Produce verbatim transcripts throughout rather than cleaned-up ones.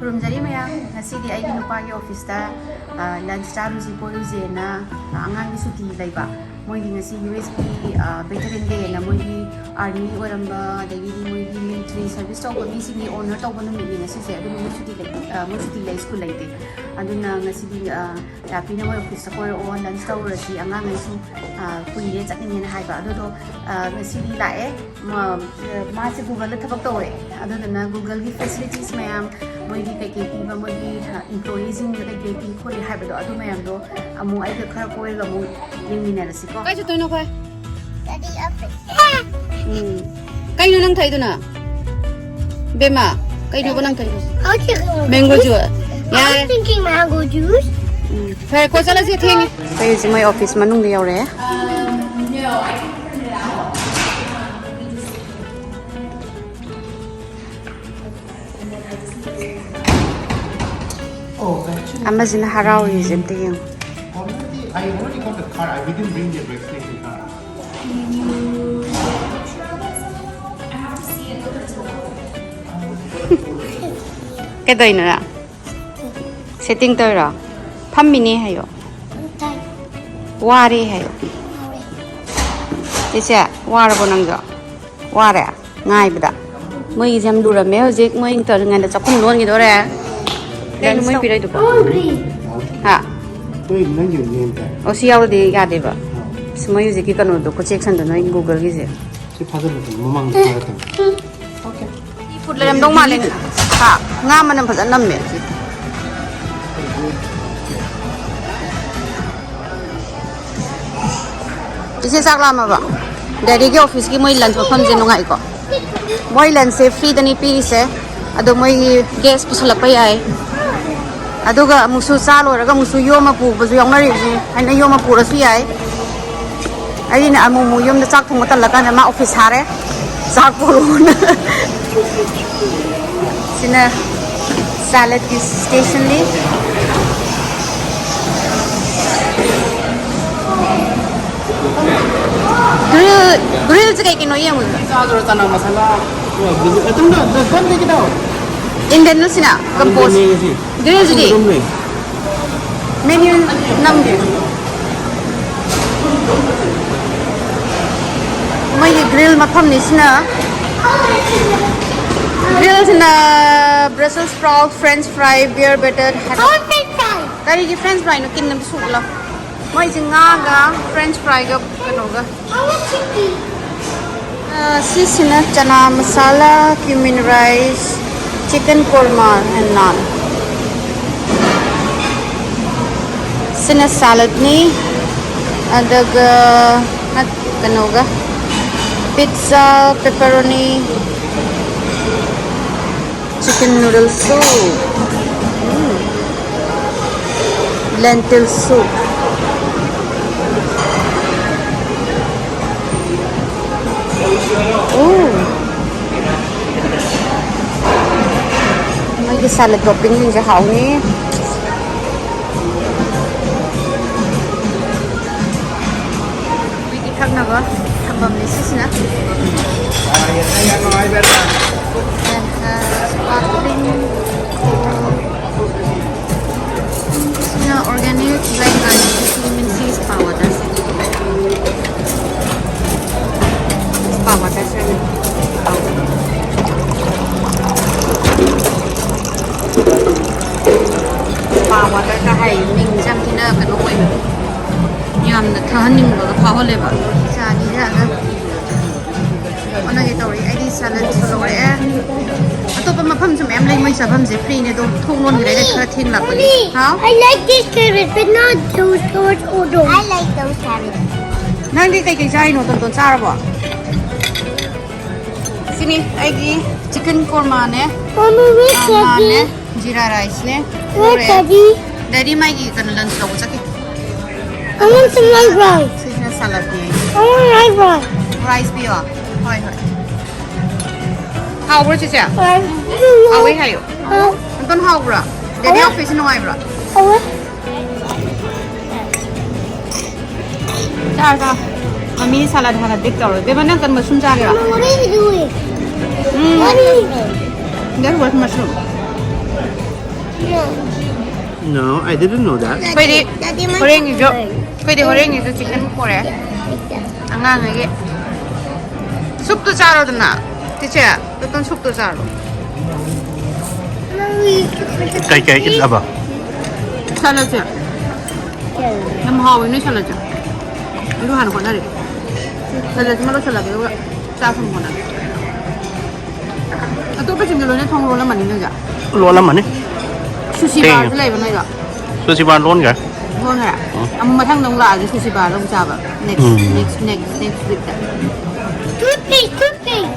ꯈꯨꯔꯨꯝꯖꯔꯤ ꯃꯌꯥꯝ, ꯉꯁꯤꯗꯤ ꯑꯩꯒꯤ ꯅꯨꯄꯥꯒꯤ ꯑꯣꯐꯤꯁꯇ, ꯑ, ꯂꯟꯆ ꯆꯥꯔꯨꯁꯤ ꯀꯣꯏꯔꯨꯁꯦꯅ, ꯑ, ꯑꯉꯥꯡꯒꯤ ꯁꯨꯇꯤ ꯂꯩꯕ꯫ ꯃꯣꯏꯒꯤ ꯉꯁꯤ ꯌꯨ ꯑꯦꯁꯀꯤ, ꯑ, ꯚꯦꯇꯔꯟ ꯗꯦꯅ ꯃꯣꯏꯒꯤ ꯑꯥꯔꯃꯤ ꯑꯣꯏꯔꯝꯕ, ꯑꯗꯒꯤꯗꯤ ꯃꯣꯏꯒꯤ ꯃꯤꯂꯤꯇꯔꯤ ꯁꯔꯚꯤꯁ ꯇꯧꯕ ꯃꯤꯁꯤꯡꯒꯤ ꯑꯣꯅꯔ ꯇꯧꯕ ꯅꯨꯃꯤꯠꯅꯤ ꯉꯁꯤꯁꯦ꯫ ꯑꯗꯨꯅ ꯃꯣꯏ ꯁꯨꯇꯤ ꯂꯩ, ꯑ, ꯃꯣꯏ ꯁꯨꯇꯤ ꯂꯩ, ꯁ꯭ꯀꯨꯜ ꯂꯩꯇꯦ꯫ ꯑꯗꯨꯅ ꯉꯁꯤꯗꯤ, ꯑ, ꯔꯥꯄꯤꯅ ꯃꯣꯏ ꯑꯣꯐꯤꯁꯇ ꯀꯣꯏꯔꯛꯑꯣ, ꯂꯟꯆ ꯇꯧꯔꯨꯔꯁꯤ, ꯑꯉꯥꯡꯉꯩꯁꯨ, ꯑ, ꯀꯨꯏꯔꯦ ꯆꯠꯅꯤꯡꯉꯦꯅ ꯍꯥꯏꯕ꯫ ꯑꯗꯨꯗꯣ, ꯑ, ꯉꯁꯤꯗꯤ ꯂꯥꯛꯑꯦ꯫ ꯃꯥ-, ꯃꯥꯁꯦ ꯒꯨꯒꯜꯗ ꯊꯕꯛ ꯇꯧꯋꯦ꯫ ꯑꯗꯨꯗꯨꯅ ꯒꯨꯒꯜꯒꯤ ꯐꯦꯁꯤꯂꯤꯇꯤꯁ ꯃꯌꯥꯝ, ꯃꯣꯏꯒꯤ ꯀꯩꯀꯩ ꯄꯤꯕ, ꯃꯣꯏꯒꯤ, ꯑ, ꯏꯝꯄ꯭ꯂꯣꯌꯤꯁꯤꯡꯗ ꯀꯩꯀꯩ ꯄꯤ ꯈꯣꯠꯂꯤ ꯍꯥꯏꯕꯗꯣ, ꯑꯗꯨ ꯃꯌꯥꯝꯗꯣ ꯑꯃꯨꯛ ꯑꯩꯒ ꯈꯔ ꯀꯣꯏꯔꯒ ꯑꯃꯨꯛ ꯌꯦꯡꯃꯤꯟꯅꯔꯁꯤꯀꯣ꯫ ꯀꯥꯏ ꯆꯠꯇꯣꯏꯅꯣ ꯑꯩꯈꯣꯏ? Daddy, up there. ꯎꯝ꯫ ꯀꯩꯅꯣ ꯅꯪ ꯊꯛꯏꯗꯨꯅ? ꯕꯦꯝꯃ, ꯀꯩꯅꯣꯕ ꯅꯪ ꯊꯛꯏꯗꯣ? I was thinking mango Mango juice. Juice? ꯌꯥꯔꯦ꯫ I was thinking mango juice. ꯎꯝ꯫ ꯐꯔꯦ, ꯀꯣ ꯆꯠꯂꯁꯤ, ꯊꯦꯡꯉꯦ꯫ ꯑꯩꯈꯣꯏ ꯍꯧꯖꯤꯛ ꯃꯣꯏ ꯑꯣꯐꯤꯁ ꯃꯅꯨꯡꯗ ꯌꯧꯔꯛꯑꯦ꯫ ꯑꯃꯁꯤꯅ ꯍꯔꯥꯎꯔꯤꯁꯦ ꯑꯝꯇ ꯌꯦꯡꯉꯨ꯫ Already, I already got the card. I didn't bring the vaccination card. ꯀꯩꯗꯧꯔꯤꯅꯣ ꯅꯪ? ꯁꯦꯠꯇꯤꯡ ꯇꯧꯔꯤꯔꯣ? ꯐꯝꯃꯤꯅꯦ ꯍꯥꯏꯌꯣ꯫ ꯋꯥꯔꯦ ꯍꯥꯏꯌꯣ꯫ ꯆꯦꯆꯦ, ꯋꯥꯔꯕꯣ ꯅꯪꯁꯨ? ꯋꯥꯔꯦ ꯉꯥꯏꯕꯗ꯫ ꯃꯣꯏꯒꯤꯁꯦ ꯌꯥꯝ ꯂꯨꯔꯝꯃꯦ꯫ ꯍꯧꯖꯤꯛ ꯃꯣꯏ ꯇꯧꯔꯤꯉꯩꯗ ꯆꯥꯛꯈꯨꯝ ꯂꯣꯟꯈꯤꯗꯣꯔꯦ꯫ ꯀꯩꯅꯣ ꯃꯣꯏ ꯄꯤꯔꯛꯏꯗꯨꯕꯣ? ꯍꯥ? ꯍꯣꯏ, ꯅꯪꯒꯤ ꯅꯦꯝ ꯇꯥꯏ꯫ ꯑꯣ, ꯁꯤ ꯌꯥꯎꯔꯗꯤ ꯌꯥꯗꯦꯕ꯫ ꯑꯥ꯫ ꯑꯁ, ꯃꯣꯏ ꯍꯧꯖꯤꯛꯀꯤ ꯀꯩꯅꯣꯗꯣ, ꯈꯨꯠꯆꯦꯛꯁꯟꯗꯣ, ꯅꯣꯏ ꯒꯨꯒꯜꯒꯤꯁꯦ꯫ ꯁꯤ ꯐꯥꯖꯤꯜꯂꯛꯀꯅꯤ, ꯃꯃꯥꯡꯗ ꯐꯥꯔꯛꯀꯅꯤ꯫ ꯁꯤ ꯐꯨꯠ ꯂꯩꯔꯝꯗꯧ ꯃꯥꯜꯂꯦ꯫ ꯍꯥ? ꯉꯥ ꯃꯅꯝ ꯐꯖꯅ ꯅꯝꯃꯦ꯫ ꯏꯆꯦ, ꯆꯥꯛ ꯂꯥꯝꯃꯕ? ꯗꯦꯗꯤꯒꯤ ꯑꯣꯐꯤꯁꯀꯤ ꯃꯣꯏ ꯂꯟꯆ ꯃꯐꯝꯁꯦ ꯅꯨꯡꯉꯥꯏꯀꯣ? ꯃꯣꯏ ꯂꯟꯆꯁꯦ ꯐ꯭ꯔꯤꯗꯅꯤ ꯄꯤꯔꯤꯁꯦ꯫ ꯑꯗꯣ ꯃꯣꯏꯒꯤ ꯒꯦꯁ ꯄꯨꯁꯜꯂꯛꯄ ꯌꯥꯏ꯫ ꯑꯗꯨꯒ ꯑꯃꯨꯛꯁꯨ ꯆꯥ ꯂꯣꯏꯔꯒ ꯑꯃꯨꯛꯁꯨ ꯌꯣꯝꯃ ꯄꯨꯕꯁꯨ ꯌꯥꯎꯅꯔꯤꯕꯅꯤ꯫ ꯍꯥꯏꯅ ꯌꯣꯝꯃ ꯄꯨꯔꯁꯨ ꯌꯥꯏ꯫ ꯑꯩꯅ ꯑꯃꯨꯛ ꯑꯃꯨꯛ ꯌꯨꯝꯗ ꯆꯥꯛ ꯊꯣꯡꯕ ꯇꯜꯂꯀꯥꯟꯗ ꯃꯥ ꯑꯣꯐꯤꯁ ꯁꯥꯔꯦ꯫ ꯆꯥꯛ ꯄꯨꯔꯛꯑꯣꯅ꯫ ꯁꯤꯅ ꯁꯥꯂꯠꯀꯤ ꯁ꯭ꯇꯦꯁꯟꯅꯤ꯫ ꯒ꯭ꯔꯤꯜ, ꯒ꯭ꯔꯤꯜꯁꯦ ꯀꯩ ꯀꯩꯅꯣ ꯌꯦꯡꯉꯨꯗꯅ꯫ ꯆꯥꯗ꯭ꯔꯣ ꯆꯅꯥ ꯃꯁꯥꯂꯥ? ꯑꯗꯨꯝꯅ ꯗꯁꯕꯟꯗꯒꯤ ꯇꯧ꯫ Indian ꯁꯤꯅ ꯀꯝꯄꯣꯁ꯫ ꯃꯦꯅꯨꯁꯤ꯫ ꯒ꯭ꯔꯤꯜꯁꯤꯗꯤ? ꯑꯗꯨꯝꯅꯦ꯫ ꯃꯦꯅꯨ ꯅꯝꯒꯦ꯫ ꯃꯣꯏꯒꯤ ꯒ꯭ꯔꯤꯜ ꯃꯐꯝꯅꯤ ꯁꯤꯅ꯫ ꯒ꯭ꯔꯤꯜꯁꯤꯅ Brussels sprout, French fry, beer battered, ꯍꯥꯏꯕ꯫ ꯀꯔꯤꯒꯤ French fryꯅꯣ? ꯀꯤꯟ ꯑꯝꯇ ꯁꯨꯛꯂꯣ꯫ ꯃꯣꯏꯁꯦ ꯉꯥꯒ French fryꯒ ꯀꯩꯅꯣꯒ꯫ ꯑ, ꯁꯤꯁꯤꯅ ꯆꯅꯥ ꯃꯁꯥꯂꯥ, cumin rice, chicken korma and naan꯫ ꯁꯤꯅ ꯁꯦꯂꯠꯅꯤ꯫ ꯑꯗꯨꯒ ꯀꯩꯅꯣꯒ pizza, pepperoni, chicken noodle soup, lentil soup. Ooh. ꯃꯣꯏꯒꯤ salad toppingꯁꯤꯡꯁꯦ ꯍꯥꯎꯅꯤ꯫ ꯃꯣꯏꯒꯤ ꯊꯛꯅꯕ ꯊꯝꯐꯝꯅꯤ ꯁꯤꯁꯤꯅ꯫ ꯁꯤꯅ organic black garlic vitamin C spa water ꯁꯦ꯫ Spa water ꯁꯦ꯫ Spa water ꯀ ꯍꯥꯏ ꯃꯤꯡꯁꯦ ꯌꯥꯝ ꯊꯤꯅ ꯀꯩꯅꯣ ꯑꯣꯏꯕ꯫ ꯌꯥꯝꯅ ꯊꯛꯍꯟꯅꯤꯡꯕꯒ ꯐꯥꯎꯍꯜꯂꯦꯕ꯫ ꯆꯥꯅꯤ ꯊꯛꯑꯒ꯫ ꯑꯣꯟꯅꯒꯦ ꯇꯧꯔꯤ꯫ ꯑꯩꯗꯤ ꯁꯦꯂꯠꯁꯨ ꯂꯧꯔꯛꯑꯦ꯫ ꯑꯇꯣꯞꯄ ꯃꯐꯝꯁꯨ ꯃꯌꯥꯝ ꯂꯩ ꯃꯣꯏ ꯆꯥꯐꯝꯁꯦ꯫ Free ꯅꯦ ꯑꯗꯣ ꯊꯣꯡ ꯂꯣꯟꯈ꯭ꯔꯦ ꯈꯔ ꯊꯦꯡꯂꯛꯄꯒꯤ꯫ Mommy, how? I like this carrot, but not those carrots or those. I like those carrots. ꯅꯪꯗꯤ ꯀꯩꯀꯩ ꯆꯥꯔꯤꯅꯣ, ꯇꯣꯟꯇꯣꯟ? ꯆꯥꯔꯕꯣ? ꯁꯤꯅꯤ ꯑꯩꯒꯤ chicken kormaꯅꯦ꯫ Mommy, where's ꯅꯦ꯫ Daddy? Jeera riceꯅꯦ꯫ Where's Daddy? Daddy ꯃꯥꯒꯤ ꯀꯩꯅꯣ lunch ꯂꯧꯕ ꯆꯠꯈꯤ꯫ I want some white rice. ꯁꯤꯁꯤꯅ ꯁꯦꯂꯠꯅꯦ꯫ I want white rice. Rice ꯄꯤꯌꯣ꯫ ꯍꯣꯏ, ꯍꯣꯏ꯫ ꯍꯥꯎꯕ꯭ꯔꯣ, ꯆꯤꯆꯦ? ꯍꯣꯏ꯫ ꯍꯥꯎꯋꯦ ꯍꯥꯏꯌꯣ꯫ ꯍꯥꯎ-, ꯑꯝꯇꯪ ꯍꯥꯎꯕ꯭ꯔꯣ? Daddy ꯍꯥꯎꯋꯦ꯫ Office ꯅꯨꯡꯉꯥꯏꯕ꯭ꯔꯣ? ꯍꯥꯎꯋꯦ꯫ ꯆꯥꯔꯣ, ꯆꯥꯔꯣ꯫ ꯃꯃꯤ salad ꯍꯥꯟꯅ dip ꯇꯧꯔꯣ꯫ ꯕꯦꯝꯃ, ꯅꯪ ꯀꯩꯅꯣ mushroom ꯆꯥꯒꯦꯔꯣ? Mama, what are you doing? Um. What are you doing? That was mushroom. No, I didn't know that. ꯑꯩꯈꯣꯏꯗꯤ ꯍꯣꯔꯦꯟꯒꯤꯁꯨ ꯑꯩꯈꯣꯏꯗꯤ ꯍꯣꯔꯦꯟꯒꯤꯁꯨ ꯆꯤꯛꯀꯟ ꯄꯨꯔꯛꯑꯦ ꯑꯉꯥꯡꯉꯩꯒꯤ꯫ ꯁꯨꯞꯇꯨ ꯆꯥꯔꯣꯗꯅ ꯇꯤꯆꯦ꯫ ꯇꯣꯇꯣꯟ ꯁꯨꯞꯇꯨ ꯆꯥꯔꯣ꯫ ꯀꯩ ꯀꯩ ꯏꯠꯂꯕ? ꯁꯥꯂꯠꯁꯦ ꯌꯥꯝ ꯍꯥꯎꯋꯦ ꯅꯣꯏ ꯁꯥꯂꯠꯁꯦ꯫ ꯑꯗꯨ ꯍꯥꯟꯅ ꯍꯣꯠꯅꯔꯤ꯫ ꯁꯥꯂꯠꯁꯤꯃ ꯂꯣꯏꯁꯤꯜꯂꯒꯦ ꯑꯗꯨꯒ ꯆꯥꯛ ꯊꯣꯡꯕ ꯍꯣꯠꯅꯔꯤ꯫ ꯑꯇꯣꯞꯄꯁꯤꯡꯗꯣ ꯂꯣꯏꯅ ꯊꯣꯡ ꯂꯣꯜꯂꯝꯃꯅꯤ ꯅꯣꯏꯒ꯫ ꯂꯣꯜꯂꯝꯃꯅꯤ꯫ ꯁꯨꯁꯤ ꯊꯦꯡꯉꯦ꯫ ꯕꯥꯔꯁꯨ ꯂꯩꯕ ꯅꯣꯏꯒ꯫ ꯁꯨꯁꯤ ꯕꯥꯔ ꯂꯣꯟꯈ꯭ꯔꯦ꯫ ꯂꯣꯟꯈ꯭ꯔꯦ꯫ ꯎꯝ꯫ ꯑꯃꯨꯛ ꯃꯊꯪꯗ ꯑꯃꯨꯛ ꯂꯥꯛꯑꯗꯤ ꯁꯨꯁꯤ ꯕꯥꯔꯗ ꯑꯃꯨꯛ ꯆꯥꯕ꯫ Next ꯎꯝ꯫ next next next week ꯇ꯫ Toothpaste, toothpaste.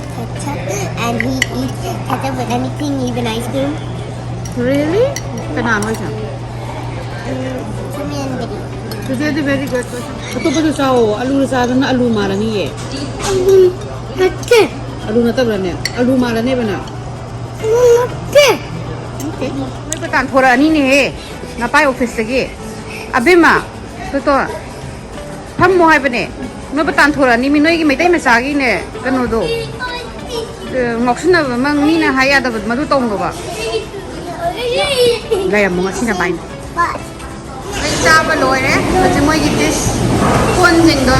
And he eats ketchup with anything, even ice cream. Really? ꯀꯅꯥꯅꯣ ꯍꯥꯏꯁꯦ? Jimmy and Biddy. ꯆꯤꯆꯦꯗꯤ very good. ꯑꯇꯣꯞꯄꯁꯨ ꯆꯥꯎꯋꯣ꯫ ꯑꯂꯨ ꯆꯥꯗꯅ ꯑꯂꯨ ꯃꯥꯜꯂꯅꯤꯌꯦ꯫ ꯅꯠꯇꯦ꯫ ꯑꯂꯨ ꯅꯠꯇꯕ꯭ꯔꯅꯦ? ꯑꯂꯨ ꯃꯥꯜꯂꯅꯦꯕ ꯅꯪ꯫ ꯅꯠꯇꯦ꯫ ꯅꯣꯏꯕꯨ ꯇꯥꯟꯊꯣꯔꯛꯑꯅꯤꯅꯦꯍꯦ ꯅꯄꯥꯏ ꯑꯣꯐꯤꯁꯇꯒꯤ꯫ ꯑꯕꯦꯝꯃ, ꯇꯣꯇꯣ, ꯐꯝꯃꯣ ꯍꯥꯏꯕꯅꯦ꯫ ꯅꯣꯏꯕꯨ ꯇꯥꯟꯊꯣꯔꯛꯑꯅꯤ ꯃꯤ ꯅꯣꯏꯒꯤ ꯃꯩꯇꯩ ꯃꯆꯥꯒꯤꯅꯦ ꯀꯩꯅꯣꯗꯣ꯫ ꯑ, ꯉꯥꯎꯁꯤꯟꯅꯕ ꯑꯃ ꯃꯤꯅ ꯍꯥꯏ ꯌꯥꯗꯕ ꯃꯗꯨ ꯇꯧꯅꯣꯕ꯫ ꯂꯩꯔꯝꯃꯣ ꯉꯁꯤ ꯅꯄꯥꯏꯅ꯫ ꯑꯩ ꯆꯥꯕ ꯂꯣꯏꯔꯦ꯫ ꯍꯧꯖꯤꯛ ꯃꯣꯏꯒꯤ ꯗꯤꯁ ꯀꯣꯟꯁꯤꯡꯗꯣ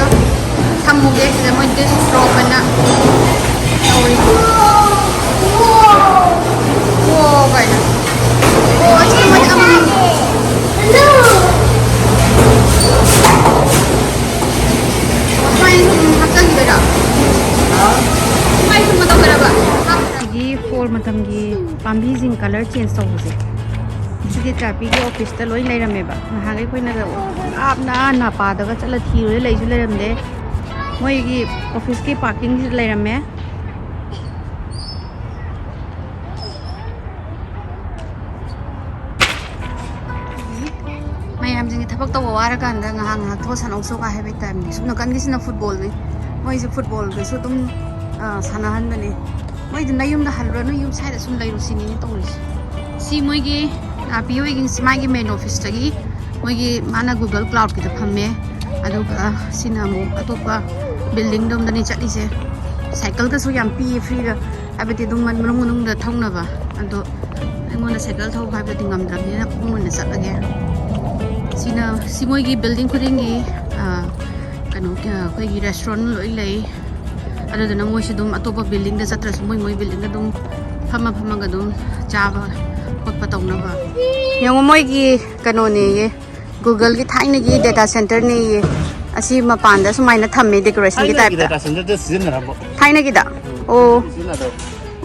ꯊꯝꯃꯨꯒꯦ꯫ ꯁꯤꯗ ꯃꯣꯏ ꯗꯤꯁ ꯗ꯭ꯔꯣꯞ ꯑꯅ ꯇꯧꯔꯤ꯫ ꯑꯣ ꯀꯥꯏꯅ꯫ ꯑꯣ ꯑꯁꯤ ꯃꯣꯏ ꯑꯃꯃꯝ꯫ ꯁꯨꯃꯥꯏꯅ ꯁꯨꯝ ꯍꯥꯞꯆꯤꯟꯗꯣꯏꯔꯣ? ꯁꯨꯃꯥꯏꯅ ꯁꯨꯝ ꯇꯧꯗꯣꯏꯔꯕ? ꯁꯤꯒꯤ ꯐꯣꯜ ꯃꯇꯝꯒꯤ ꯄꯥꯝꯕꯤꯁꯤꯡ ꯀꯂꯔ ꯆꯦꯟꯖ ꯇꯧꯕꯁꯦ꯫ ꯁꯤꯗꯤ ꯇ꯭ꯔꯥꯄꯤꯒꯤ ꯑꯣꯐꯤꯁꯇ ꯂꯣꯏ ꯂꯩꯔꯝꯃꯦꯕ꯫ ꯉꯍꯥꯟꯈꯩ ꯑꯩꯈꯣꯏꯅꯒ ꯂꯥꯞꯅ ꯅꯥꯄꯥꯗꯒ ꯆꯠꯂ ꯊꯤꯔꯨꯔꯦ, ꯂꯩꯁꯨ ꯂꯩꯔꯝꯗꯦ꯫ ꯃꯣꯏꯒꯤ ꯑꯣꯐꯤꯁꯀꯤ ꯄꯥꯔꯀꯤꯡꯁꯤꯗ ꯂꯩꯔꯝꯃꯦ꯫ ꯃꯌꯥꯝꯁꯤꯡꯁꯦ ꯊꯕꯛ ꯇꯧꯕ ꯋꯥꯔꯀꯥꯟꯗ ꯉꯥꯏꯍꯥꯛ ꯉꯥꯏꯍꯥꯛ ꯊꯣꯛꯑ ꯁꯥꯟꯅꯧꯁꯣꯒ ꯍꯥꯏꯕꯒꯤ ꯇꯥꯏꯞꯅꯤ꯫ ꯁꯨꯝ ꯅꯥꯀꯟꯒꯤꯁꯤꯅ ꯐꯨꯠꯕꯣꯜꯅꯤ꯫ ꯃꯣꯏꯁꯦ ꯐꯨꯠꯕꯣꯜꯗꯁꯨ ꯑꯗꯨꯝ, ꯑ, ꯁꯥꯟꯅꯍꯟꯕꯅꯦ꯫ ꯃꯣꯏꯗꯤ ꯅꯌꯨꯝꯗ ꯍꯜꯂꯨꯔꯅꯨ, ꯌꯨꯝ ꯁ꯭ꯋꯥꯏꯗ ꯁꯨꯝ ꯂꯩꯔꯨ ꯁꯤꯅꯤꯅꯦ ꯇꯧꯔꯤꯁꯦ꯫ ꯁꯤ ꯃꯣꯏꯒꯤ, ꯑ, ꯄꯤ ꯑꯣꯏꯒꯤ ꯃꯥꯒꯤ ꯃꯦꯟ ꯑꯣꯐꯤꯁꯇꯒꯤ ꯃꯣꯏꯒꯤ ꯃꯥꯅ ꯒꯨꯒꯜ ꯀ꯭ꯂꯥꯎꯗꯀꯤꯗ ꯐꯝꯃꯦ꯫ ꯑꯗꯨꯒ ꯁꯤꯅ ꯑꯃꯨꯛ ꯑꯇꯣꯞꯄ ꯕꯤꯜꯗꯤꯡꯗꯣꯝꯗꯅꯤ ꯆꯠꯂꯤꯁꯦ꯫ ꯁꯥꯏꯀꯜꯒꯁꯨ ꯌꯥꯝ ꯄꯤꯌꯦ ꯐ꯭ꯔꯤꯗ꯫ ꯍꯥꯏꯕꯗꯤ ꯑꯗꯨꯝ ꯃꯅꯨꯡ ꯃꯅꯨꯡꯗ ꯊꯧꯅꯕ꯫ ꯑꯗꯣ ꯑꯩꯉꯣꯟꯗ ꯁꯥꯏꯀꯜ ꯊꯧꯕ ꯍꯥꯏꯕꯗꯤ ꯉꯝꯗ꯭ꯔꯕꯅꯤꯅ ꯈꯣꯡ ꯑꯣꯏꯅ ꯆꯠꯂꯒꯦ꯫ ꯁꯤꯅ, ꯁꯤ ꯃꯣꯏꯒꯤ ꯕꯤꯜꯗꯤꯡ ꯈꯨꯗꯤꯡꯒꯤ, ꯑ, ꯀꯩꯅꯣ, ꯑ, ꯑꯩꯈꯣꯏꯒꯤ ꯔꯦꯁꯇꯨꯔꯦꯟ ꯂꯣꯏ ꯂꯩ꯫ ꯑꯗꯨꯗꯨꯅ ꯃꯣꯏꯁꯨ ꯑꯗꯨꯝ ꯑꯇꯣꯞꯄ ꯕꯤꯜꯗꯤꯡꯗ ꯆꯠꯇ꯭ꯔꯁꯨ ꯃꯣꯏ ꯃꯣꯏ ꯕꯤꯜꯗꯤꯡꯗ ꯑꯗꯨꯝ ꯐꯝꯃ ꯐꯝꯃꯒ ꯑꯗꯨꯝ ꯆꯥꯕ ꯈꯣꯠꯄ ꯇꯧꯅꯕ꯫ ꯌꯦꯡꯉꯣ, ꯃꯣꯏꯒꯤ ꯀꯩꯅꯣꯅꯦꯌꯦ, ꯒꯨꯒꯜꯒꯤ ꯊꯥꯏꯅꯒꯤ ꯗꯦꯇꯥ ꯁꯦꯟꯇꯔꯅꯦꯌꯦ꯫ ꯑꯁꯤ ꯃꯄꯥꯟꯗ ꯁꯨꯃꯥꯏꯅ ꯊꯝꯃꯦ, ꯗꯦꯀꯣꯔꯦꯁꯟꯒꯤ ꯊꯥꯏꯅꯒꯤ ꯇꯥꯏꯞꯇ꯫ ꯗꯦꯇꯥ ꯁꯦꯟꯇꯔꯗ ꯁꯤꯖꯤꯟꯅꯔꯝꯕ꯫ ꯊꯥꯏꯅꯒꯤꯗ? ꯑꯣ꯫ ꯁꯤꯖꯤꯟꯅꯗꯕ꯫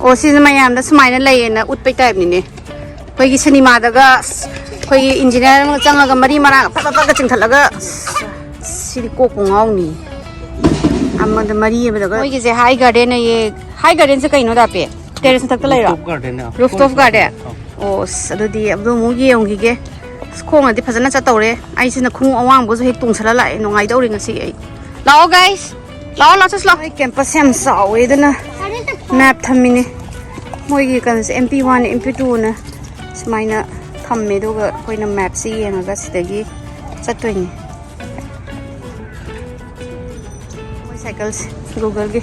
ꯑꯣ, ꯁꯤꯁꯦ ꯃꯌꯥꯝꯗ ꯁꯨꯃꯥꯏꯅ ꯂꯩꯌꯦꯅ ꯎꯠꯄꯩ ꯇꯥꯏꯞꯅꯤꯅꯦ꯫ ꯑꯩꯈꯣꯏꯒꯤ ꯁꯤꯅꯦꯃꯥꯗꯒ, ꯑꯁ, ꯑꯩꯈꯣꯏꯒꯤ ꯏꯟꯖꯤꯅꯤꯌꯥꯔ ꯑꯃꯒ ꯆꯪꯉꯒ ꯃꯔꯤ ꯃꯔꯥꯡ ꯐꯠ ꯐꯠ ꯐꯠꯀ ꯆꯤꯡꯈꯠꯂꯒ, ꯑꯁ, ꯁꯤꯗꯤ ꯀꯣꯛꯄꯨ ꯉꯥꯎꯅꯤ꯫ ꯑꯃꯗ ꯃꯔꯤ ꯑꯃꯗꯒ꯫ ꯃꯣꯏꯒꯤꯁꯦ ꯍꯥꯏ ꯒꯥꯔꯗꯦꯟ ꯑꯌꯦ꯫ ꯍꯥꯏ ꯒꯥꯔꯗꯦꯟꯁꯦ ꯀꯩꯅꯣ, ꯇꯥꯄꯦ? ꯇꯦꯔꯦꯁ ꯃꯊꯛꯇ ꯂꯩꯔꯣ? Rooftop garden ꯅꯦ꯫ Rooftop garden? ꯑꯧ꯫ ꯑꯣ, ꯑꯁ, ꯑꯗꯨꯗꯤ ꯑꯗꯨ ꯑꯃꯨꯛ ꯌꯦꯡꯈꯤꯒꯦ꯫ ꯑꯁ, ꯈꯣꯡꯅꯗꯤ ꯐꯖꯅ ꯆꯠꯇꯧꯔꯦ꯫ ꯑꯩꯁꯤꯅ ꯈꯣꯡꯎꯞ ꯑꯋꯥꯡꯕꯁꯨ ꯍꯦꯛ ꯇꯣꯡꯁꯜꯂ ꯂꯥꯛꯑꯦ꯫ ꯅꯨꯡꯉꯥꯏꯗꯧꯔꯤ ꯉꯁꯤ ꯑꯩ꯫ ꯂꯥꯛꯑꯣ, guys꯫ ꯂꯥꯛꯑꯣ, ꯂꯥꯛꯑꯣ, ꯆꯠꯁꯤ ꯂꯥꯛꯑꯣ꯫ ꯃꯣꯏ campus ꯌꯥꯝ ꯆꯥꯎꯋꯦ, ꯑꯗꯨꯅ map ꯊꯝꯃꯤꯅꯦ꯫ ꯃꯣꯏꯒꯤ ꯀꯩꯅꯣꯁꯦ, M P one, M P two ꯅ ꯁꯨꯃꯥꯏꯅ ꯊꯝꯃꯦ, ꯑꯗꯨꯒ ꯑꯩꯈꯣꯏꯅ map ꯁꯦ ꯌꯦꯡꯉꯒ ꯁꯤꯗꯒꯤ ꯆꯠꯇꯣꯏꯅꯦ꯫ ꯃꯣꯏ ꯁꯥꯏꯀꯜꯁꯦ, ꯒꯨꯒꯜꯒꯤ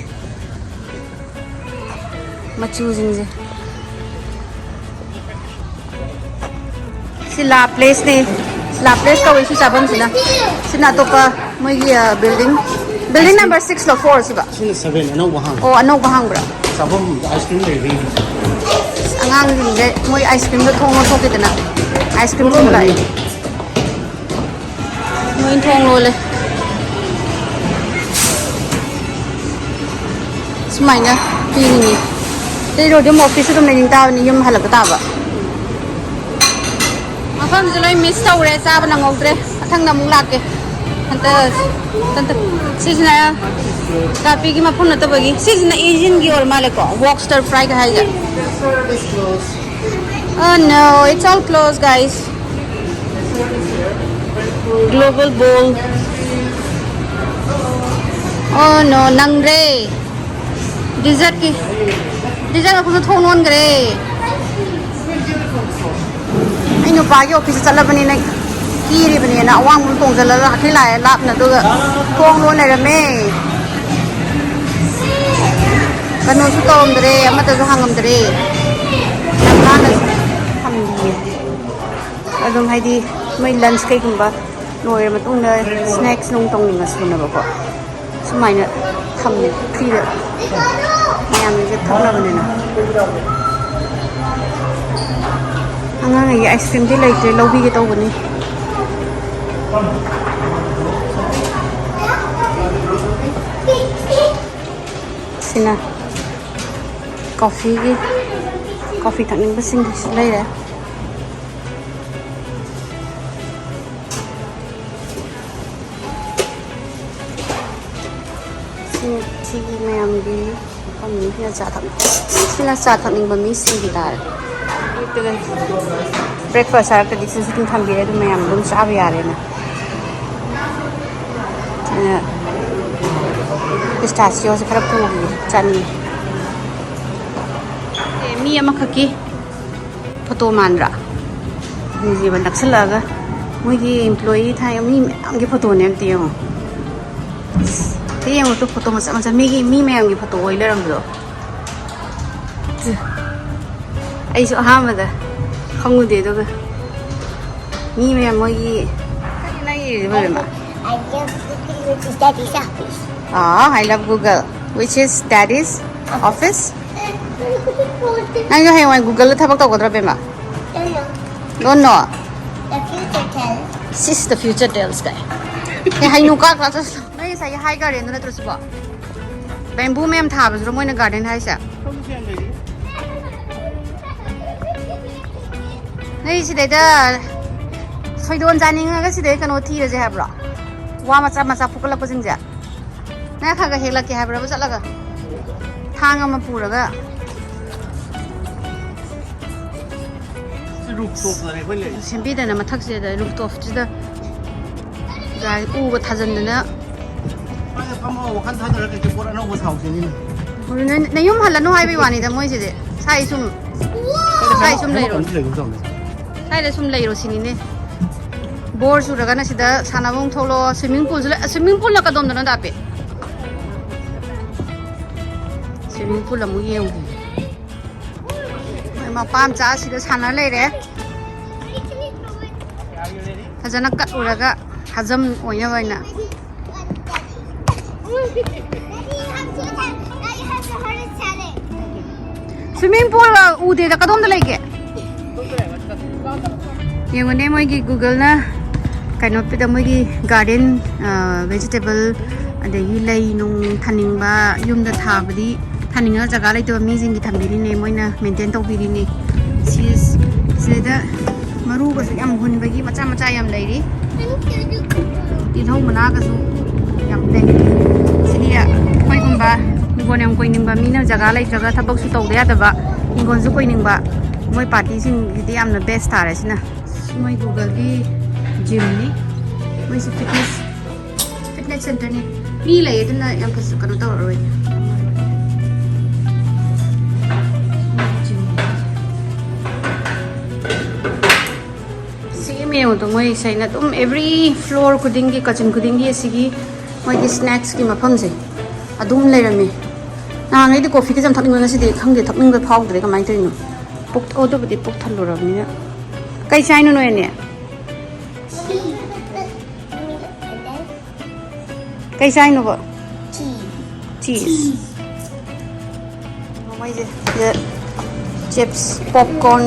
ꯃꯆꯨꯁꯤꯡꯁꯦ꯫ ꯁꯤ ꯂꯥ ꯄ꯭ꯂꯦꯁꯅꯦ꯫ ꯂꯥ ꯄ꯭ꯂꯦꯁ ꯀꯧꯋꯦ ꯁꯤ ꯆꯥꯐꯝꯁꯤꯅ꯫ ꯁꯤꯅ ꯑꯇꯣꯞꯄ ꯃꯣꯏꯒꯤ, ꯑ, building, building number six ꯂꯣ, four ꯁꯤꯕ? ꯁꯤꯅ seven, ꯑꯅꯧꯕ ꯍꯥꯡꯕ꯫ ꯑꯣ, ꯑꯅꯧꯕ ꯍꯥꯡꯕ꯭ꯔꯥ? ꯆꯥꯐꯝ ice cream ꯂꯩꯕꯒꯤ꯫ ꯑꯉꯥꯡꯁꯤꯡꯁꯦ ꯃꯣꯏ ice cream ꯗꯣ ꯊꯣꯡ ꯂꯣꯟꯊꯣꯛꯈꯤꯗꯅ ice cream ꯊꯣꯡ ꯂꯥꯛꯑꯦ꯫ ꯃꯣꯏ ꯊꯣꯡ ꯂꯣꯜꯂꯦ꯫ ꯁꯨꯃꯥꯏꯅ ꯄꯤꯔꯤꯅꯤ꯫ ꯑꯇꯩ ꯔꯣꯗꯤ ꯑꯃꯨꯛ office ꯇ ꯑꯗꯨꯝ ꯂꯩꯅꯤꯡ ꯇꯥꯕꯅꯤ, ꯌꯨꯝ ꯍꯜꯂꯛꯄ ꯇꯥꯕ꯫ ꯃꯐꯝꯁꯦ ꯂꯣꯏ miss ꯇꯧꯔꯦ, ꯆꯥꯕ ꯅꯪꯍꯧꯗ꯭ꯔꯦ꯫ ꯃꯊꯪꯗ ꯑꯃꯨꯛ ꯂꯥꯛꯀꯦ꯫ ꯍꯟꯇꯛ, ꯍꯟꯇꯛ, ꯁꯤꯁꯤꯅ ꯀꯥꯄꯤꯒꯤ ꯃꯐꯝ ꯅꯠꯇꯕꯒꯤ, ꯁꯤꯁꯤꯅ Asian ꯒꯤ ꯑꯣꯏꯔ ꯃꯥꯜꯂꯦꯀꯣ, wok stir fry ꯒ ꯍꯥꯏꯁꯦ꯫ Oh no, it's all closed, guys. Global bowl. Oh no, ꯅꯪꯗ꯭ꯔꯦ꯫ Dessert ꯀꯤ, dessert ꯃꯐꯝꯗ ꯊꯣꯡ ꯂꯣꯟꯈ꯭ꯔꯦ꯫ ꯑꯩ ꯅꯨꯄꯥꯒꯤ office ꯇ ꯆꯠꯂꯕꯅꯤꯅ ꯀꯤꯔꯤꯕꯅꯦꯅ ꯑꯋꯥꯡꯕ ꯇꯣꯡꯁꯤꯜꯂꯒ ꯂꯥꯛꯈꯤ ꯂꯥꯛꯑꯦ ꯂꯥꯞꯅ, ꯑꯗꯨꯒ ꯊꯣꯡ ꯂꯣꯟ ꯂꯩꯔꯝꯃꯦ꯫ ꯀꯩꯅꯣꯁꯨ ꯇꯧꯔꯝꯗ꯭ꯔꯦ, ꯑꯃꯠꯇꯁꯨ ꯍꯥꯡꯉꯝꯗ꯭ꯔꯦ꯫ ꯌꯥꯝ ꯅꯥꯟꯅ ꯊꯝꯕꯤꯌꯦ꯫ ꯑꯗꯨꯝ ꯍꯥꯏꯗꯤ ꯃꯣꯏ ꯂꯟꯁ ꯀꯩꯒꯨꯝꯕ ꯂꯣꯏꯔ ꯃꯇꯨꯡꯗ ꯁ꯭ꯅꯦꯛꯁ ꯅꯨꯡ ꯇꯧꯅꯤꯡꯉꯁꯨꯅꯦꯕꯀꯣ, ꯁꯨꯃꯥꯏꯅ ꯊꯝꯃꯦ ꯐ꯭ꯔꯤꯗ꯫ ꯃꯌꯥꯝꯁꯦ ꯊꯛꯅꯕꯅꯤꯅ꯫ ꯑꯉꯥꯡꯉꯩꯒꯤ ꯑꯥꯏꯁ ꯀ꯭ꯔꯤꯝꯗꯤ ꯂꯩꯇ꯭ꯔꯦ, ꯂꯧꯕꯤꯒꯦ ꯇꯧꯕꯅꯤ꯫ ꯁꯤꯅ ꯀꯣꯐꯤꯒꯤ, ꯀꯣꯐꯤ ꯊꯛꯅꯤꯡꯕꯁꯤꯡꯒꯤꯁꯨ ꯂꯩꯔꯦ꯫ ꯁꯤ, ꯁꯤꯒꯤ ꯃꯌꯥꯝꯒꯤ ꯃꯐꯝꯅꯤ꯫ ꯁꯤꯅ ꯆꯥ ꯊꯛ-, ꯁꯤꯅ ꯆꯥ ꯊꯛꯅꯤꯡꯕ ꯃꯤꯁꯤꯡꯒꯤ ꯇꯥꯔꯦ꯫ ꯑꯌꯨꯛꯇꯒ breakfast ꯍꯥꯏꯔꯛꯇꯗꯤ ꯁꯤꯁꯨ ꯑꯗꯨꯝ ꯊꯝꯕꯤꯔꯦ, ꯑꯗꯨꯝ ꯃꯌꯥꯝ ꯑꯗꯨꯝ ꯆꯥꯕ ꯌꯥꯔꯦꯅ꯫ ꯑꯩꯅ pistachioꯁꯦ ꯈꯔ ꯄꯨꯈꯤꯒꯦ, ꯆꯥꯅꯤꯡꯉꯤ꯫ ꯑꯦ, ꯃꯤ ꯑꯃꯈꯛꯀꯤ ꯐꯣꯇꯣ ꯃꯥꯟꯗ꯭ꯔꯥ? ꯃꯤꯁꯦ ꯅꯛꯁꯜꯂꯛꯑꯒ ꯃꯣꯏꯒꯤ employee ꯊꯥꯏꯅ ꯃꯤ ꯃꯌꯥꯝꯒꯤ ꯐꯣꯇꯣꯅꯦ, ꯑꯝꯇ ꯌꯦꯡꯉꯣ꯫ ꯑꯝꯇ ꯌꯦꯡꯉꯣ ꯇꯨ, ꯐꯣꯇꯣ ꯃꯆꯥ ꯃꯆꯥ, ꯃꯤꯒꯤ, ꯃꯤ ꯃꯌꯥꯝꯒꯤ ꯐꯣꯇꯣ ꯑꯣꯏ ꯂꯩꯔꯝꯕꯗꯣ꯫ ꯑꯩꯁꯨ ꯑꯍꯥꯟꯕꯗ ꯈꯪꯉꯨꯗꯦ, ꯑꯗꯨꯒ ꯃꯤ ꯃꯌꯥꯝ ꯃꯣꯏꯒꯤ, ꯀꯔꯤ ꯅꯪ ꯏꯔꯤꯁꯤꯕꯣ, ꯏꯕꯦꯝꯃ? I love Google, which is daddy's office. Ah, I love Google, which is daddy's office. ꯅꯪꯁꯨ ꯍꯌꯦꯡꯋꯥꯏ Googleꯗ ꯊꯕꯛ ꯇꯧꯒꯗ꯭ꯔꯣ, ꯕꯦꯝꯃ? Don't know. Don't know? The future tells. Sis, the future tells ꯀꯥꯏ꯫ ꯑꯦ, ꯍꯩꯅꯨ ꯀꯥꯛ ꯂꯥꯛꯇ꯭ꯔꯁꯨ꯫ ꯅꯣꯏ ꯉꯁꯥꯏꯒꯤ high gardenꯗꯨ ꯅꯠꯇ꯭ꯔꯣ ꯁꯤꯕꯣ? Bamboo ꯃꯌꯥꯝ ꯊꯥꯕꯁꯤꯔꯣ ꯃꯣꯏꯅ garden ꯍꯥꯏꯁꯦ? ꯅꯣꯏ ꯁꯤꯗꯩꯗ ꯁꯣꯏꯗꯣꯟ ꯆꯥꯅꯤꯡꯉꯒ ꯁꯤꯗꯩ ꯀꯩꯅꯣ ꯊꯤꯔꯁꯦ ꯍꯥꯏꯕ꯭ꯔꯣ? ꯋꯥ ꯃꯆꯥ ꯃꯆꯥ ꯐꯨꯀꯠꯂꯛꯄꯁꯤꯡꯁꯦ꯫ ꯅꯪ ꯈꯔ ꯈꯔ ꯍꯦꯛꯂꯛꯀꯦ ꯍꯥꯏꯕ꯭ꯔꯕ ꯆꯠꯂꯒ? ꯊꯥꯡ ꯑꯃ ꯄꯨꯔꯒ꯫ ꯁꯤ rooftopꯇꯅꯦ ꯑꯩꯈꯣꯏ ꯂꯩꯔꯤꯁꯦ꯫ ꯁꯦꯝꯕꯤꯗꯅ ꯃꯊꯛꯁꯤꯗ rooftopꯁꯤꯗ ꯒꯥꯔꯤ ꯎꯒ ꯊꯥꯖꯤꯟꯗꯅ꯫ ꯁ꯭ꯋꯥꯏꯗ ꯐꯝꯃꯒ ꯋꯥꯈꯜ ꯊꯥꯗꯔꯒ ꯀꯩꯀꯩ ꯄꯣꯠ ꯑꯅꯧꯕ ꯁꯥꯎꯁꯤꯅꯤꯅꯦ꯫ ꯅ-, ꯅꯌꯨꯝ ꯍꯜꯂꯅꯨ ꯍꯥꯏꯕꯩ ꯋꯥꯅꯤꯗ ꯃꯣꯏꯁꯤꯗꯤ꯫ ꯁꯥꯏ ꯁꯨꯝ, ꯁ꯭ꯋꯥꯏꯗ ꯁꯥꯏ ꯁꯨꯝ ꯀꯩꯅꯣ ꯂꯩꯔꯣ꯫ ꯑꯃꯁꯨ ꯂꯩꯒꯨꯝ ꯇꯧꯅꯦ꯫ ꯁ꯭ꯋꯥꯏꯗ ꯁꯨꯝ ꯂꯩꯔꯣ ꯁꯤꯅꯤꯅꯦ꯫ Bore ꯆꯨꯔꯒꯅ ꯁꯤꯗ ꯁꯥꯟꯅꯐꯝ ꯊꯣꯛꯂꯛꯑꯣ꯫ Swimming poolꯁꯨ ꯂꯩ꯫ Swimming poolꯅ ꯀꯗꯣꯝꯗꯅꯣ ꯗꯥꯄꯦ? Swimming pool ꯑꯃꯨꯛ ꯌꯦꯡꯉꯨꯒꯦ꯫ ꯃꯣꯏ ꯃꯄꯥ ꯃꯆꯥ ꯑꯁꯤꯗ ꯁꯥꯟꯅ ꯂꯩꯔꯦ꯫ ꯐꯖꯅ ꯀꯠꯂꯨꯔꯒ ꯍꯖꯝ ꯑꯣꯏꯅꯕ ꯑꯣꯏꯅ꯫ Swimming pool ꯎꯗꯦꯗ, ꯀꯗꯣꯝꯗ ꯂꯩꯒꯦ? ꯌꯦꯡꯉꯨꯅꯦ, ꯃꯣꯏꯒꯤ Google-ꯅ ꯀꯩꯅꯣ ꯄꯤꯗ, ꯃꯣꯏꯒꯤ garden, vegetable, ꯑꯗꯒꯤ ꯂꯩ ꯅꯨꯡ ꯊꯥꯅꯤꯡꯕ, ꯌꯨꯝꯗ ꯊꯥꯕꯗꯤ ꯊꯥꯅꯤꯡꯉ ꯖꯒꯥ ꯂꯩꯇꯕ ꯃꯤꯁꯤꯡꯒꯤ ꯊꯝꯕꯤꯔꯤꯅꯦ, ꯃꯣꯏꯅ maintain ꯇꯧꯕꯤꯔꯤꯅꯦ꯫ ꯁꯤꯁ-, ꯁꯤꯗ ꯃꯔꯨꯒꯁꯨ ꯌꯥꯝ ꯍꯨꯟꯕꯒꯤ ꯃꯆꯥ ꯃꯆꯥ ꯌꯥꯝ ꯂꯩꯔꯤ꯫ ꯇꯤꯜꯍꯧ ꯃꯅꯥꯒꯁꯨ ꯌꯥꯝ ꯂꯩ꯫ ꯁꯤꯗꯤ ꯑꯩꯈꯣꯏꯒꯨꯝꯕ ꯍꯤꯡꯒꯣꯜ ꯌꯥꯝ ꯀꯣꯏꯅꯤꯡꯕ ꯃꯤꯅ, ꯖꯒꯥ ꯂꯩꯇ꯭ꯔꯒ ꯊꯕꯛꯁꯨ ꯇꯧꯗ ꯌꯥꯗꯕ, ꯍꯤꯡꯒꯣꯜꯁꯨ ꯀꯣꯏꯅꯤꯡꯕ, ꯃꯣꯏ party-ꯁꯤꯡꯒꯤꯗꯤ ꯌꯥꯝꯅ best ꯇꯥꯔꯦ ꯁꯤꯅ꯫ ꯃꯣꯏ Google-ꯒꯤ gym-ꯅꯤ꯫ ꯃꯣꯏꯁꯤ fitness, fitness center-ꯅꯤ꯫ ꯃꯤ ꯂꯩ, ꯑꯗꯨꯅ ꯌꯥꯝ ꯐꯖ-, ꯀꯩꯅꯣ ꯇꯧꯔꯔꯣꯏ꯫ ꯁꯤ ꯃꯌꯥꯝꯗꯣ ꯃꯣꯏ ꯁꯩꯅ ꯑꯗꯨꯝ every floor ꯈꯨꯗꯤꯡꯒꯤ, ꯀꯥꯆꯤꯟ ꯈꯨꯗꯤꯡꯒꯤ ꯑꯁꯤꯒꯤ ꯃꯣꯏꯒꯤ snacks-ꯀꯤ ꯃꯐꯝꯁꯦ ꯑꯗꯨꯝ ꯂꯩꯔꯝꯃꯤ꯫ ꯅꯍꯥꯟꯉꯩꯗꯤ coffee-ꯒꯁꯦ ꯌꯥꯝ ꯊꯛꯅꯤꯡꯕꯅ, ꯁꯤꯗꯤ ꯈꯪꯗꯦ, ꯊꯛꯅꯤꯡꯕ ꯐꯥꯎꯗ꯭ꯔꯦ ꯀꯃꯥꯏꯅ ꯇꯧꯔꯤꯅꯣ꯫ ꯄꯨꯛ, ꯑꯣ, ꯑꯗꯨꯕꯨꯗꯤ ꯄꯨꯛ ꯊꯜꯂꯨꯔꯕꯅꯤꯅ꯫ ꯀꯩ ꯆꯥꯏꯅꯣ ꯅꯣꯏ ꯑꯅꯤ? ꯀꯩ ꯆꯥꯏꯅꯣꯕ? Cheese. ꯃꯣꯏꯁꯦ ꯁꯤꯗ chips, popcorn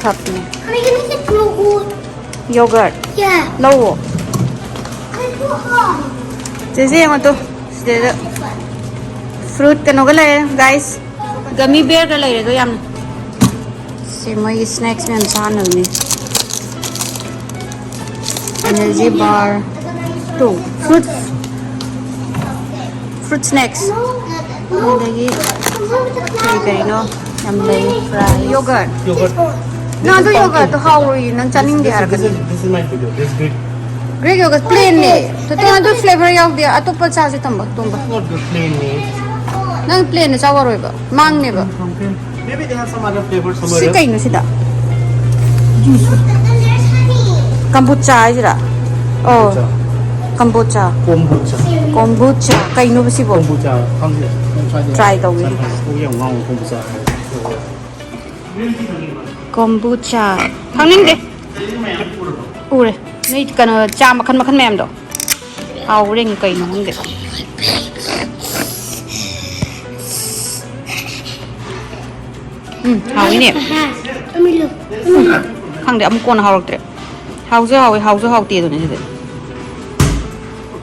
ꯊꯛꯄꯅꯦ꯫ Yogurt. ꯂꯧꯋꯣ꯫ ꯆꯦꯆꯦ ꯌꯦꯡꯉꯣ ꯇꯨ꯫ ꯁꯤꯗꯩꯗ fruit ꯀꯩꯅꯣꯒ ꯂꯩꯔꯦ, guys꯫ Gummy bear-ꯒ ꯂꯩꯔꯦꯗꯣ ꯌꯥꯝꯅ꯫ ꯁꯤ ꯃꯣꯏꯒꯤ snacks ꯃꯌꯥꯝ ꯆꯥꯅꯕꯅꯦ꯫ Energy bar, two, fruit, fruit snacks, ꯑꯗꯒꯤ ꯀꯔꯤ ꯀꯔꯤꯅꯣ ꯌꯥꯝ ꯂꯩ, fry, yogurt꯫ Yogurt. ꯅꯪ ꯑꯗꯨ yogurt-ꯇꯣ ꯍꯥꯎꯔꯣꯏꯌꯦ, ꯅꯪ ꯆꯥꯅꯤꯡꯗꯦ ꯍꯥꯏꯔꯒꯗꯤ꯫ This is my favorite. This Greek. Greek yogurt plain-ꯅꯦ꯫ ꯇꯣ ꯑꯗꯨ flavor ꯌꯥꯎꯗꯦ, ꯑꯇꯣꯞꯄ ꯆꯥꯁꯦ ꯇꯝꯕ, ꯇꯣꯝꯕ꯫ Not good, plain-ꯅꯦ꯫ ꯅꯪ plain-ꯅ ꯆꯥꯎꯔꯣꯏꯕ, ꯃꯥꯡꯅꯦꯕ꯫ Maybe they have some other flavor somewhere else. ꯁꯤ ꯀꯩꯅꯣ ꯁꯤꯗ? Kombucha ꯍꯥꯏꯁꯤꯔꯥ? ꯑꯣ꯫ Kombucha. ꯀꯝꯕꯣꯆꯥ꯫ ꯀꯣꯝꯕꯨꯆꯥ꯫ ꯀꯣꯝꯕꯨꯆꯥ꯫ ꯀꯩꯅꯣꯕ ꯁꯤꯕꯣ? ꯀꯣꯝꯕꯨꯆꯥ ꯈꯪꯗꯦ꯫ ꯁ꯭ꯋꯥꯏꯗ Try ꯇꯧꯒꯦ꯫ ꯁꯟ ꯐ꯭ꯔꯥꯟꯁꯤꯁꯀꯣꯒꯤ ꯌꯥꯝ ꯉꯥꯎꯕ ꯀꯣꯝꯕꯨꯆꯥ ꯍꯥꯏ꯫ ꯀꯣꯝꯕꯨꯆꯥ꯫ ꯊꯛꯅꯤꯡꯗꯦ꯫ ꯎꯔꯦ꯫ ꯅꯣꯏ ꯀꯩꯅꯣ ꯆꯥ ꯃꯈꯜ ꯃꯈꯜ ꯃꯌꯥꯝꯗꯣ꯫ ꯍꯥꯎꯔꯦ ꯀꯩꯅꯣ ꯈꯪꯗꯦ꯫ ꯎꯝ, ꯍꯥꯎꯏꯅꯦ꯫ ꯈꯪꯗꯦ, ꯑꯃꯨꯛ ꯀꯣꯟꯅ ꯍꯥꯎꯔꯛꯇ꯭ꯔꯦ꯫ ꯍꯥꯎꯁꯨ ꯍꯥꯎꯋꯦ, ꯍꯥꯎꯁꯨ ꯍꯥꯎꯇꯦ ꯑꯗꯨꯅꯦ ꯁꯤꯗꯤ꯫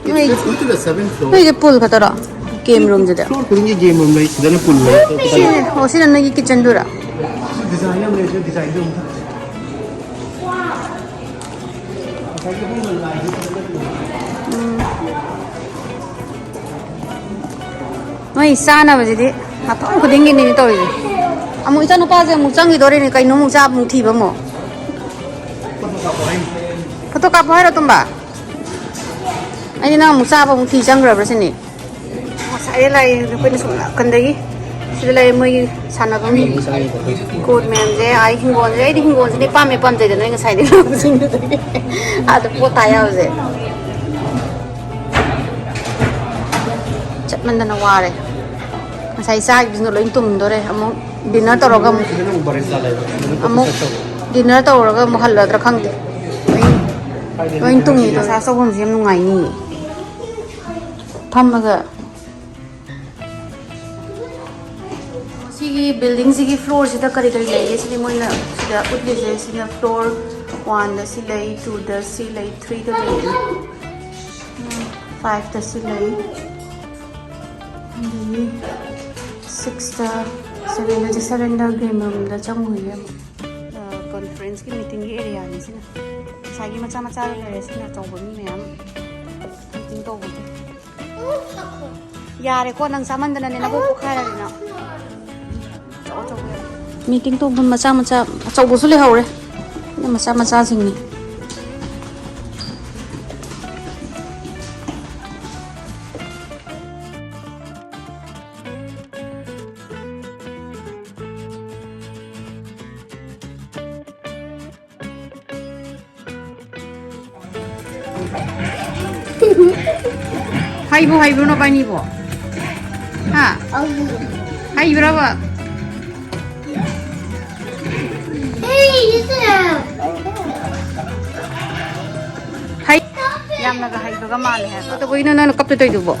ꯅꯣꯏ, Let's go to the seventh floor. ꯅꯣꯏꯁꯦ ꯄꯨꯜ ꯈꯛꯇꯔꯣ? ꯒꯦꯝ ꯔꯨꯝꯁꯤꯗ꯫ Floor ꯈꯨꯗꯤꯡꯒꯤ ꯒꯦꯝ ꯔꯨꯝ ꯂꯩ꯫ ꯁꯤꯗꯅ ꯄꯨꯜ ꯂꯩ꯫ ꯁꯤ, ꯑꯣ, ꯁꯤꯅ ꯅꯣꯏꯒꯤ ꯀꯤꯠꯆꯟꯗꯨꯔꯥ? ꯗꯤꯖꯥꯏꯟ ꯌꯥꯝ ꯂꯩ꯫ ꯗꯤꯖꯥꯏꯟꯗꯣ ꯑꯃꯨꯛ ꯊꯛꯁꯤ꯫ ꯃꯣꯏ ꯆꯥꯅꯕꯁꯤꯗꯤ ꯃꯐꯝ ꯈꯨꯗꯤꯡꯒꯤꯅꯤꯅꯦ ꯇꯧꯔꯤꯁꯦ꯫ ꯑꯃꯨꯛ ꯏꯆꯥꯅꯨꯄꯥꯁꯦ ꯑꯃꯨꯛ ꯆꯪꯈꯤꯗꯣꯔꯤꯅꯦ, ꯀꯩꯅꯣ ꯑꯃꯨꯛ ꯆꯥ ꯑꯃꯨꯛ ꯊꯤꯕ ꯑꯃꯨꯛ꯫ ꯐꯣꯇꯣ ꯀꯥꯞꯄꯣ ꯍꯥꯏꯔꯣ, ꯇꯨꯝꯕ? ꯑꯩꯗꯤ ꯅꯪ ꯑꯃꯨꯛ ꯆꯥꯕ ꯑꯃꯨꯛ ꯊꯤ ꯆꯪꯈ꯭ꯔꯕ꯭ꯔꯥ ꯁꯤꯅꯤ꯫ ꯉꯁꯥꯏꯗꯩ ꯂꯥꯛꯏ ꯑꯩꯈꯣꯏꯅ ꯁꯨꯝ ꯅꯥꯀꯟꯗꯒꯤ꯫ ꯁꯤꯗ ꯂꯩ ꯃꯣꯏꯒꯤ ꯁꯥꯟꯅꯐꯝ ꯀꯣꯔꯠ ꯃꯌꯥꯝꯁꯦ꯫ ꯑꯩ ꯍꯤꯡꯒꯣꯜꯁꯦ, ꯑꯩꯗꯤ ꯍꯤꯡꯒꯣꯜꯁꯤꯗꯤ ꯄꯥꯝꯃꯦ, ꯄꯥꯝꯖꯩꯗꯅ ꯑꯩ ꯉꯁꯥꯏꯗꯩ ꯂꯥꯛꯄꯁꯤꯡꯗꯨꯗꯒꯤ꯫ ꯑꯥꯗ ꯄꯣꯠ ꯊꯥ ꯌꯥꯕꯁꯦ꯫ ꯆꯠꯃꯟꯗꯅ ꯋꯥꯔꯦ꯫ ꯉꯁꯥꯏ ꯆꯥꯈꯤꯕꯁꯤꯡꯗꯣ ꯂꯣꯏ ꯇꯨꯝꯗꯣꯔꯦ꯫ ꯑꯃꯨꯛ ꯗꯤꯟꯅꯔ ꯇꯧꯔꯒ ꯑꯃꯨꯛ, ꯁꯤꯗꯅ ꯑꯃꯨꯛ ꯕꯥꯔꯤꯁꯇꯥ ꯂꯩꯕ꯫ ꯑꯃꯨꯛ ꯗꯤꯟꯅꯔ ꯇꯧꯔꯒ ꯑꯃꯨꯛ ꯍꯜꯂꯗ꯭ꯔꯥ ꯈꯪꯗꯦ꯫ ꯂꯣꯏ, ꯂꯣꯏ ꯇꯨꯝꯃꯤ꯫ ꯃꯁꯥꯁ ꯇꯧꯐꯝꯁꯦ ꯌꯥꯝ ꯅꯨꯡꯉꯥꯏꯅꯤꯌꯦ꯫ ꯐꯝꯃꯒ ꯁꯤꯒꯤ ꯕꯤꯜꯗꯤꯡꯁꯤꯒꯤ ꯐ꯭ꯂꯣꯔꯁꯤꯗ ꯀꯔꯤ ꯀꯔꯤ ꯂꯩꯒꯦ? ꯁꯤꯗꯤ ꯃꯣꯏꯅ ꯁꯤꯗ ꯎꯠꯂꯤꯁꯦ꯫ ꯁꯤꯅ ꯐ꯭ꯂꯣꯔ ꯋꯥꯟꯗ ꯁꯤ ꯂꯩ, ꯇꯨꯗ ꯁꯤ ꯂꯩ, ꯊ꯭ꯔꯤꯗ ꯂꯩ, ꯐꯥꯏꯚꯇ ꯁꯤ ꯂꯩ, ꯑꯗꯒꯤ ꯁꯤꯛꯁꯇ, ꯁꯚꯦꯟꯗ, ꯁꯚꯦꯟꯗ ꯒꯦꯝ ꯔꯨꯝꯗ ꯆꯪꯉꯨꯏꯌꯦ ꯑꯃꯨꯛ꯫ ꯀꯣꯟꯐ꯭ꯔꯦꯟꯁꯀꯤ ꯃꯤꯇꯤꯡꯒꯤ ꯑꯦꯔꯤꯌꯥꯅꯤ ꯁꯤꯅ꯫ ꯉꯁꯥꯏꯒꯤ ꯃꯆꯥ ꯃꯆꯥꯗ ꯂꯩꯔꯦ, ꯁꯤꯅ ꯑꯆꯧꯕ ꯃꯤ ꯃꯌꯥꯝ ꯃꯤꯇꯤꯡ ꯇꯧꯕꯒꯤ꯫ ꯌꯥꯔꯦꯀꯣ, ꯅꯪ ꯆꯥꯃꯟꯗꯅꯅꯦ ꯅꯕꯨꯛ ꯄꯣꯛꯈꯥꯏꯔꯅꯤ ꯅꯪ꯫ ꯑꯆꯧ ꯑꯆꯧꯕ ꯌꯥꯝ꯫ ꯃꯤꯇꯤꯡ ꯇꯧꯐꯝ ꯃꯆꯥ ꯃꯆꯥ ꯑꯆꯧꯕꯁꯨ ꯂꯩꯍꯧꯔꯦ꯫ ꯃꯆꯥ ꯃꯆꯥꯁꯤꯡꯅꯤ꯫ ꯍꯩꯕꯨ ꯍꯩꯕ꯭ꯔꯣ ꯅꯕꯥꯏꯅꯤꯕꯣ? ꯍꯥ? ꯍꯩꯕ꯭ꯔꯕ? ꯍꯩ꯫ ꯌꯥꯝꯅꯒ ꯍꯩꯕꯒ ꯃꯥꯜꯂꯦ ꯍꯥꯏꯕ꯫ ꯀꯩꯗꯧꯕꯒꯤꯅꯣ ꯅꯪꯅ ꯀꯞꯇꯣꯏ ꯇꯧꯔꯤꯗꯨꯕꯣ?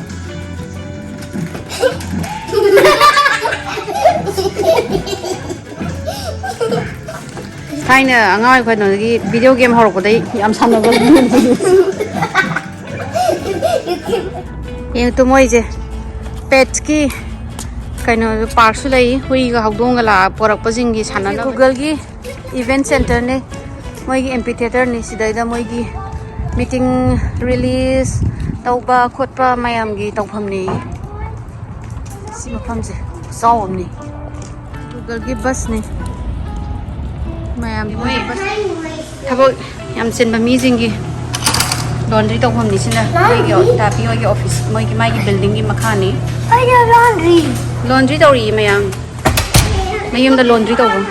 ꯊꯥꯏꯅ ꯑꯉꯥꯡ ꯑꯣꯏꯔꯤꯀꯥꯟꯗꯒꯤ video game ꯍꯧꯔꯛꯄꯗꯩ ꯌꯥꯝ ꯁꯥꯟꯅꯕ꯫ ꯌꯦꯡꯉꯨ ꯇꯨ ꯃꯣꯏꯁꯦ pets ꯀꯤ ꯀꯩꯅꯣ park ꯁꯨ ꯂꯩ꯫ ꯍꯨꯏꯒ ꯍꯧꯗꯣꯡꯒ ꯂꯥꯛꯑ ꯄꯣꯔꯛꯄꯁꯤꯡꯒꯤ ꯁꯥꯟꯅꯅꯕ꯫ Google ꯒꯤ event center ꯅꯦ꯫ ꯃꯣꯏꯒꯤ amphitheatre ꯅꯤ꯫ ꯁꯤꯗꯩꯗ ꯃꯣꯏꯒꯤ meeting, release ꯇꯧꯕ ꯈꯣꯠꯄ ꯃꯌꯥꯝꯒꯤ ꯇꯧꯐꯝꯅꯦꯌꯦ꯫ ꯁꯤ ꯃꯐꯝꯁꯦ ꯈꯨꯆꯥꯎ ꯑꯃꯅꯤ꯫ Google ꯒꯤ bus ꯅꯤ꯫ ꯃꯌꯥꯝ ꯃꯣꯏ ꯊꯕꯛ ꯌꯥꯝ ꯆꯤꯟꯕ ꯃꯤꯁꯤꯡꯒꯤ laundry ꯇꯧꯐꯝꯅꯤ ꯁꯤꯅ꯫ ꯃꯣꯏꯒꯤ ꯇꯥꯄꯤ ꯍꯣꯏꯒꯤ office, ꯃꯣꯏꯒꯤ ꯃꯥꯒꯤ building ꯒꯤ ꯃꯈꯥꯅꯤ꯫ ꯑꯩꯅ laundry꯫ Laundry ꯇꯧꯔꯤꯌꯦ ꯃꯌꯥꯝ꯫ ꯃꯌꯨꯝꯗ laundry ꯇꯧꯕ꯫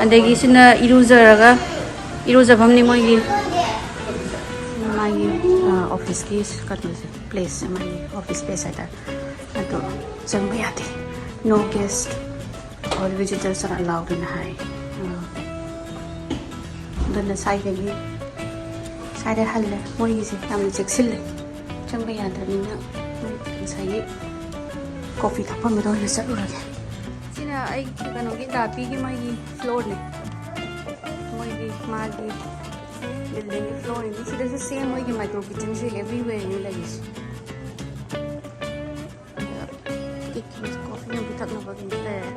ꯑꯗꯒꯤ ꯁꯤꯅ ꯏꯔꯨꯖꯔꯒ, ꯏꯔꯨꯖꯐꯝꯅꯤ ꯃꯣꯏꯒꯤ꯫ ꯃꯥꯒꯤ, ꯑ, office ꯀꯤ ꯀꯩꯅꯣꯁꯦ, place, ꯃꯥꯒꯤ office space ꯍꯥꯏꯇꯥꯔꯦ꯫ ꯑꯗꯣ ꯆꯪꯕ ꯌꯥꯗꯦ꯫ No guest or visitors are allowed ꯅ ꯍꯥꯏ꯫ ꯑ, ꯑꯗꯨꯅ ꯁ꯭ꯋꯥꯏꯗꯒꯤ, ꯁ꯭ꯋꯥꯏꯗ ꯍꯜꯂꯦ꯫ ꯃꯣꯏꯒꯤꯁꯦ ꯌꯥꯝꯅ ꯆꯦꯛꯁꯤꯜꯂꯦ꯫ ꯆꯪꯕ ꯌꯥꯗ꯭ꯔꯕꯅꯤꯅ ꯃꯣꯏ ꯉꯁꯥꯏꯒꯤ coffee ꯊꯛꯐꯝꯗꯨꯗ ꯑꯣꯏꯅ ꯆꯠꯂꯨꯔꯒꯦ꯫ ꯁꯤꯅ ꯑꯩ ꯀꯩꯅꯣꯒꯤ ꯇꯥꯄꯤꯒꯤ ꯃꯣꯏꯒꯤ floor ꯅꯦ꯫ ꯃꯣꯏꯒꯤ ꯃꯥꯒꯤ building ꯒꯤ floor ꯅꯤ꯫ ꯁꯤꯗꯁꯨ same ꯃꯣꯏꯒꯤ micro kitchen ꯁꯦ everywhere ꯅꯤ ꯂꯩꯔꯤꯁꯦ꯫ Coffee ꯑꯃ ꯊꯛꯅꯕꯒꯤ ꯂꯩꯔꯦ꯫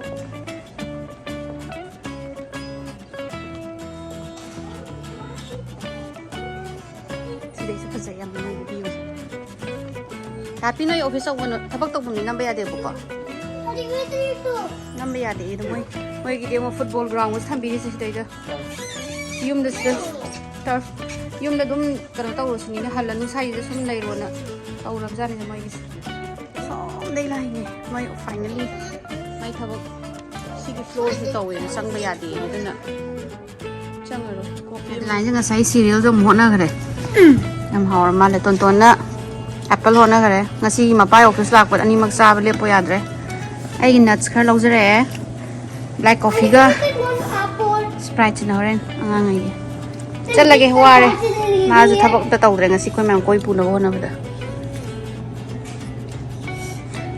ꯁꯤꯗꯩꯁꯨ ꯐꯖꯩ ꯌꯥꯝꯅ ꯃꯣꯏꯒꯤ view ꯁꯦ꯫ ꯇꯥꯄꯤ ꯅꯣꯏ office ꯇꯧꯕ, ꯊꯕꯛ ꯇꯧꯐꯝꯗꯤ ꯅꯝꯕ ꯌꯥꯗꯦꯕꯀꯣ? ꯅꯝꯕ ꯌꯥꯗꯦ꯫ ꯑꯗꯣ ꯃꯣꯏ, ꯃꯣꯏꯒꯤꯗꯤ ꯑꯃꯨꯛ football ground ꯁꯨ ꯊꯝꯕꯤꯔꯤꯁꯦ ꯁꯤꯗꯩꯗ꯫ ꯌꯨꯝꯗ ꯁꯤꯗ turf, ꯌꯨꯝꯗ ꯑꯗꯨꯝ ꯀꯩꯅꯣ ꯇꯧꯔꯁꯨꯅꯤꯅ ꯍꯜꯂꯅꯨ ꯁ꯭ꯋꯥꯏꯁꯤꯗ ꯁꯨꯝ ꯂꯩꯔꯣꯅ ꯇꯧꯔꯕꯖꯥꯠꯅꯤꯗ ꯃꯣꯏꯒꯤꯁꯦ꯫ ꯁꯣꯝꯗꯩ ꯂꯥꯛꯏꯅꯦ ꯃꯣꯏ finally ꯃꯥꯏ ꯊꯕꯛ꯫ ꯁꯤꯒꯤ floor ꯁꯤ ꯇꯧꯋꯦꯅ ꯆꯪꯕ ꯌꯥꯗꯦ ꯑꯗꯨꯅ ꯆꯪꯉꯔꯣꯏ꯫ Coffee ꯑꯗꯨꯃꯥꯏꯅ ꯉꯁꯥꯏ serial ꯗꯣ ꯑꯃꯨꯛ ꯍꯣꯠꯅꯈ꯭ꯔꯦ꯫ ꯌꯥꯝ ꯍꯥꯎꯔ ꯃꯥꯜꯂꯦ꯫ ꯇꯣꯟꯇꯣꯟꯅ ꯑꯦꯄꯜ ꯍꯣꯠꯅꯈꯔꯦ꯫ ꯉꯁꯤꯒꯤ ꯃꯄꯥ ꯑꯣꯐꯤꯁ ꯂꯥꯛꯄꯗ ꯑꯅꯤꯃꯛ ꯆꯥꯕ ꯂꯦꯞꯄꯣ ꯌꯥꯗ꯭ꯔꯦ꯫ ꯑꯩꯒꯤ ꯅꯠꯁ ꯈꯔ ꯂꯧꯖꯔꯛꯑꯦ꯫ ꯕ꯭ꯂꯦꯛ ꯀꯣꯐꯤꯒ ꯁ꯭ꯄ꯭ꯔꯥꯏꯠꯁꯤꯅ ꯍꯣꯔꯦꯟ ꯑꯉꯥꯡꯉꯩꯒꯤ꯫ ꯆꯠꯂꯒꯦ, ꯋꯥꯔꯦ꯫ ꯃꯥꯁꯨ ꯊꯕꯛ ꯑꯝꯇ ꯇꯧꯗ꯭ꯔꯦ ꯉꯁꯤ ꯑꯩꯈꯣꯏ ꯃꯌꯥꯝ ꯀꯣꯏ ꯄꯨꯅꯕ ꯍꯣꯠꯅꯕꯗ꯫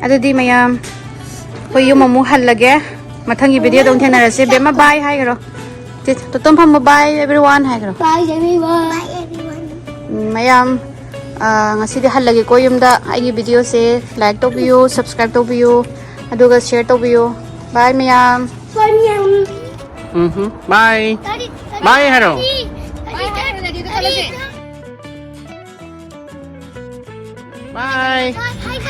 ꯑꯗꯨꯗꯤ ꯃꯌꯥꯝ ꯑꯩꯈꯣꯏ ꯌꯨꯝ ꯑꯃꯨꯛ ꯍꯜꯂꯒꯦ꯫ ꯃꯊꯪꯒꯤ ꯚꯤꯗꯤꯑꯣꯗ ꯑꯃꯨꯛ ꯊꯦꯡꯅꯔꯁꯤ꯫ ꯕꯦꯝꯃ ꯕꯥꯏ ꯍꯥꯏꯈ꯭ꯔꯣ꯫ ꯆꯦ ꯇꯣꯇꯣꯝ ꯐꯝꯃꯣ, ꯕꯥꯏ ꯑꯦꯚ꯭ꯔꯤꯋꯥꯟ ꯍꯥꯏꯈ꯭ꯔꯣ꯫ Bye everyone. Bye everyone. ꯎꯝ, ꯃꯌꯥꯝ, ꯑ, ꯉꯁꯤꯗꯤ ꯍꯜꯂꯒꯦꯀꯣ ꯌꯨꯝꯗ꯫ ꯑꯩꯒꯤ ꯚꯤꯗꯤꯑꯣꯁꯦ ꯂꯥꯏꯛ ꯇꯧꯕꯤꯌꯨ, ꯁꯕꯁꯀ꯭ꯔꯥꯏꯕ ꯇꯧꯕꯤꯌꯨ, ꯑꯗꯨꯒ ꯁꯤꯌꯔ ꯇꯧꯕꯤꯌꯨ꯫ ꯕꯥꯏ ꯃꯌꯥꯝ꯫ Bye ꯃꯌꯥꯝ꯫ ꯎꯝ, ꯕꯥꯏ꯫ ꯕꯥꯏ ꯍꯥꯏꯔꯣ꯫ ꯕꯥꯏ ꯍꯥꯏꯔꯣ, ꯗꯦꯗꯤꯗ ꯆꯠꯂꯁꯦ꯫ ꯕꯥꯏ꯫ Bye.